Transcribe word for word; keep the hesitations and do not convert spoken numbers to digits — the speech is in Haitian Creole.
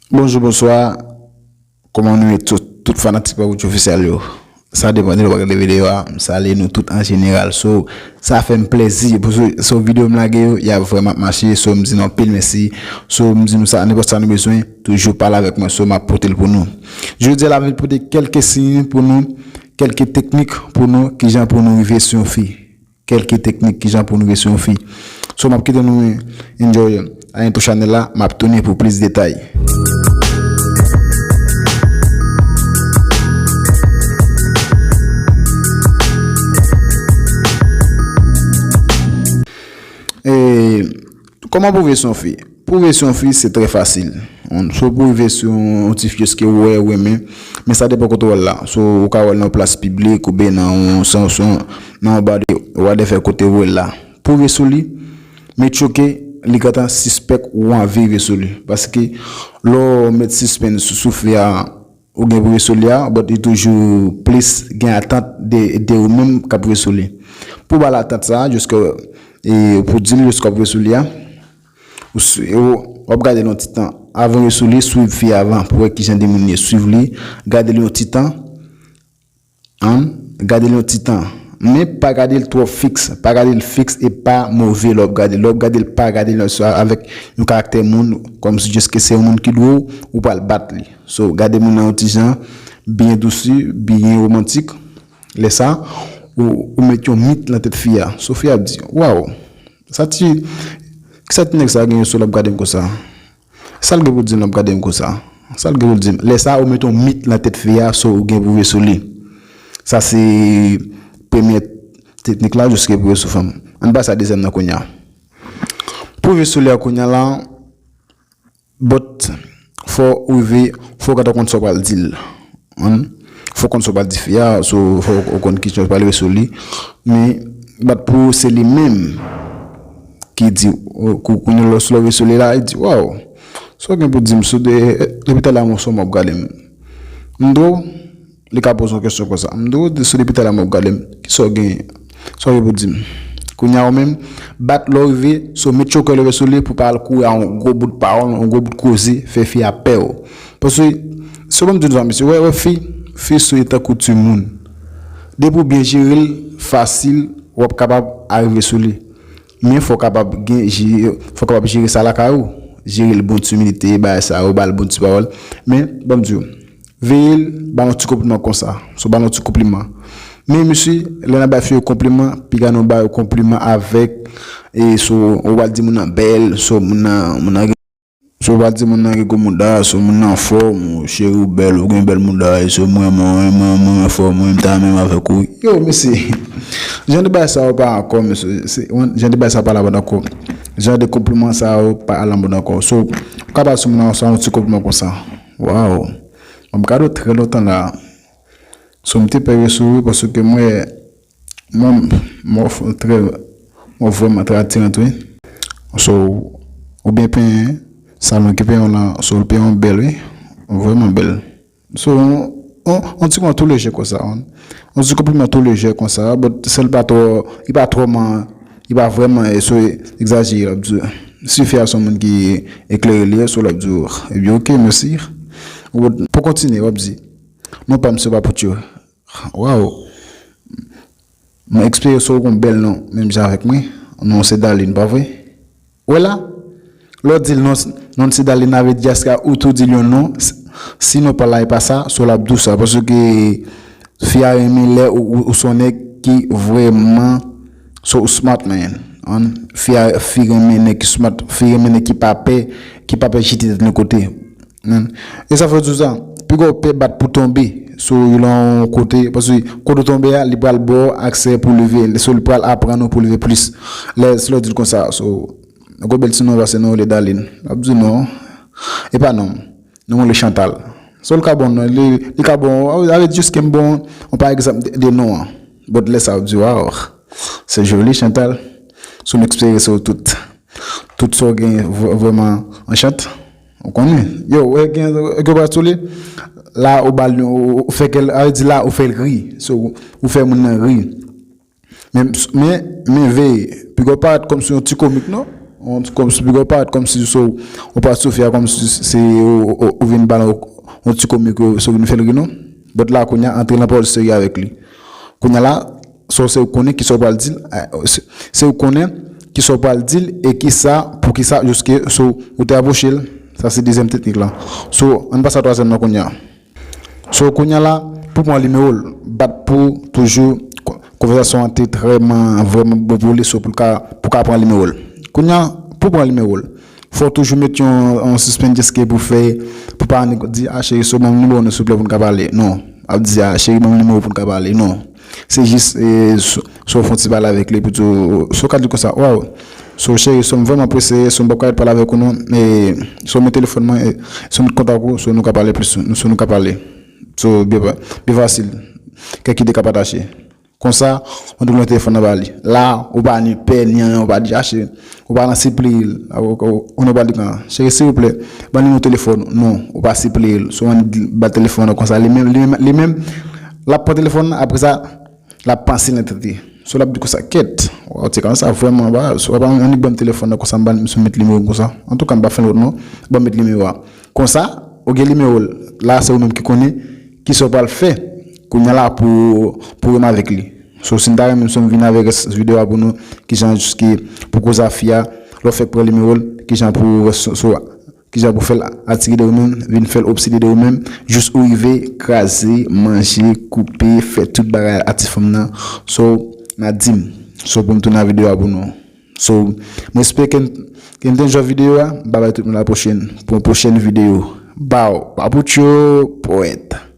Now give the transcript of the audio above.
Bonjou, bonswa. Kòman nou ye tout, tout fanatik Pabouch Ofisyal yo? Sa depann de lè w ap gade videyo a. M salye nou tout an jeneral. So, sa fè m plezi. So, videyo m lage yo, y ap vrèman ap mache. So, m di nou anpil mèsi. So, m di nou sa, nenpòt sa nou bezwen, toujou pale avèk mwen. So, m ap pote l pou nou. Jodi a, la, m vin pote kèlke siy pou nou, kèlke teknik pou nou, kijan pou nou rive sou yon fi. Kèlke teknik kijan pou nou rive sou yon fi. So, m ap kite nou enjoy a entwo chanèl la, m ap tounen pou plis detay. E, Kòman pou rive sou yon fi? Pou rive sou yon fi, se trè fasil. So, pou rive sou yon ti fi ke w wè, ou renmen, men sa depann kote w al la. So, ou ka wè l nan yon plas piblik, oubyen nan yon, nan yon, nan yon ba de whatever kote w wè l la. Pou rive sou li, make sure ke li gentan sispèk ou anvi rive sou li. Paske lè w met sispens sou, sou fi a, ou gen pou rive sou li a, but li toujou plis gen atant de, de ou menm k ap rive sou li. Pou ba l atant sa, jiske, e, pou di l jiske w ap rive sou li a, ou, w ap gade l yon ti tan. Avan w rive sou li, swiv fi a avan pou wè kijan de moun li ye. Swiv li, gade l yon ti tan. Gade l yon ti tan. Men pa gade l twò fiks. Pa gade l fiks e pa move lè w ap gade l. Lè w ap gade l, pa gade l avèk yon karaktè moun, kòmsi jiske se yon moun ki dwe w, ou pral bat li. So, gade moun nan yon ti jan, byen dousi, byen womantik. Lè sa, ou, ou met yon mit nan tèt fi a. So, fi a ap di, waw, sa ti, kisa ti nèg sa genyen so l ap gade m konsa? Sa l gen pou di m l ap gade m konsa? Sa l gen pou di m? Lè sa, ou met yon mit nan tèt fi a, so ou gen pou rive sou li. Sa se premye teknik la, jiske pou rive sou fanm. Ann pase a dezyèm nan kounye a. Pou rive sou li a kounye a la, but fò ou rive, fò w gentan konn sa w pral di l. Fò w konn sa w pral di fi a, so fò w konn kijan w pral rive sou li. Men, but pou se li menm ki di, kou, kounye a lòs lè w rive sou li la, li di, waw, sa w gen pou di m sou de, depi talè a m sou w ap gade m. M dwe, li ka poze yon kesyon konsa. M dwe di sou depi talè a m ap gade m. Kisa w gen? Sa w gen pou di m? Kounye a ou menm, but lè w rive, so make sure ke w rive sou li pou pa al kouri a yon gwo bout pawòl, yon gwo bout koze, fè fi a pè w. Paske, selon m di nou sa, mesye, wè, wè, fi, fi se tankou timoun. Depi w byen jere l, fasil, w ap kapab arive sou li. Men fò w kapab gen, je-, fò w kapab jere sa lakay ou. Jere l bon ti imilite, bagay sa yo, ba l bon ti pawòl. Men, ban m di w, veye l, ba l yon ti konpliman konsa. So, ba l yon ti konpliman. Men, mesye, lè n ap bay fi yo konpliman, piga nou ba yo konpliman avèk, e so, ou pral di moun nan bèl, so, moun nan, moun nan gen, so, ou pral di moun nan gen gwo mouda, so, moun nan anfòm, ou cheri ou bèl, ou gen bèl mouda, e so, mwen, mwen, mwen, mwen anfòm, mwen, m ta renmen m avèk ou. Yo, mesye, jan de bagay sa yo pa ankò, mesye, se, jan de bagay sa yo pa lamòd ankò. Jan de konpliman sa yo pa alamòd ankò. So, ou ka ba sou moun nan sa yon ti konpliman konsa. Waw. M ap gade w trè lontan la. So, m te pè rive sou ou paske m wè mwen, m wè w trè, m wè w vrèman trè atiran tou, wi. So, ou byen penyen, salon ki penyen w lan, so, l penyen w bèl, wi. Vrèman bèl. So, on, on, on ti konpliman tou lejè konsa, wi. On ti konpliman tou lejè konsa, but sèl pa twò, li pa twò man, li pa vrèman, e, so, egzajere, l ap di w. Si fi a se yon moun ki eklere li ye, so, l ap di w, ebyen, oke, mèsi. Ou, pou kontinye, w ap di, non pa m se pa pou tyo. Waw. Mwen espere sa w gon bèl non, menm jan avèk mwen. Non se Darline, pa vre? Wè la? Lè w di l non, non se Darline, sa vle di jiska ou tou di l yon non. S-, si non pa la, e pa sa, so l ap di w sa. Paske fi a renmen lè ou, ou, ou se yon nèg ki vrèman, so ou smart man. Fi a, fi renmen nèg ki smart, fi renmen nèg ki pa pè, ki pa pè jete tèt li yon kote. E sa fè w di w sa, piga w pè bat pou tonbe sou yon kote, paske kote w tonbe a, li pral ba w aksè pou w leve, so li pral aprann ou pou w leve plis. Lè, si lè w di l konsa, so, gwo bèl ti non pase non, ou rele Darline. L ap di w non, e pa non, non mwen rele Chantal. So, li ka ba w non, li, li ka ba w, avè jis ke m ba w, pa egzanp de, de non an. But lè sa, w di, waw, c'est joli, Chantal. So, m espere se w tout. Tout sa w gen vrèman anchant. Ou konnen. Yo, wè gen, gen pa sou li. La, ou ba l, ou, ou fè ke l, sa vle di la, ou fè l ri. So, ou fè moun nan ri. Men, men, men veye, piga w parèt kòmsi yon ti komik, non? Yon ti kòm si piga w parèt kòmsi so ou pa soufri a kòmsi se ou vin ba l yon ti komik so vin fè l ri non. But la kounye a antre nan pawòl serye avèk li. Kounye a la so se ou konnen kisa ou pral di l, se ou konnen kisa ou pral di l e kisa pou kisa jiske so ou te apwoche l. Sa se dezyèm teknik la. So ann pase a twazyèm nan kounye a. So kounye a la pou pran nimewo l, bat pou toujou konvèsasyon an te trèman vrèman bon pou li so pou l ka pou ka pran nimewo l. Kounye a pou pran nimewo l, fò w toujou met yon yon sispenn jiske pou fè pou pa annik di a cheri so ban m nimewo w souple pou n ka pale non. Ap di a cheri ban m nimewo w pou n ka pale non. Se jis so w fè yon ti pale avèk li pou di w so w ka di konsa waw. So cheri so m vrèman prese so m p ap ka ret pale avèk ou non. So men telefòn mwen so met kontak ou so nou ka pale plis so nou ka pale. So byen fasil. Kèk ide ka pataje. Konsa ou doule yon telefòn nan ba li la ou pa ni pè ni anyen ou pa di achte ou pa nan sipliye l. Ou nan ba li kan cheri silvouplè ban li yon telefòn non ou pa sipliye l so ann ba telefòn nan konsa li menm li menm li menm l ap pran telefòn nan apre sa l ap panse nan tèt li. So l ap di konsa kèt ou ti konsa vrèman ba so w ap annik ban m telefòn nan konsa m ba m sou met nimewo konsa antouka m pa fè lòt non ban m met nimewo a. Konsa ou gen nimewo l la se ou menm ki konnen kisa w pral fè kounye a la pou pou renmen avèk li. So si n ta renmen so m vin avèk rès videyo a pou nou kijan jiske pou koze a fi a lè w fèk pran nimewo l kijan pou rès so kijan pou fè l atire de ou menm vin fè l obsede de ou menm jis ou rive kraze manje koupe fè tout bagay a ti fanm nan. So n a di m so pou m tounen a videyo a pou nou. So mwen espere ke n te enjoy videyo a. Babay tout moun la pwochèn pou yon pwochèn videyo. Baw Papoucho pwèt.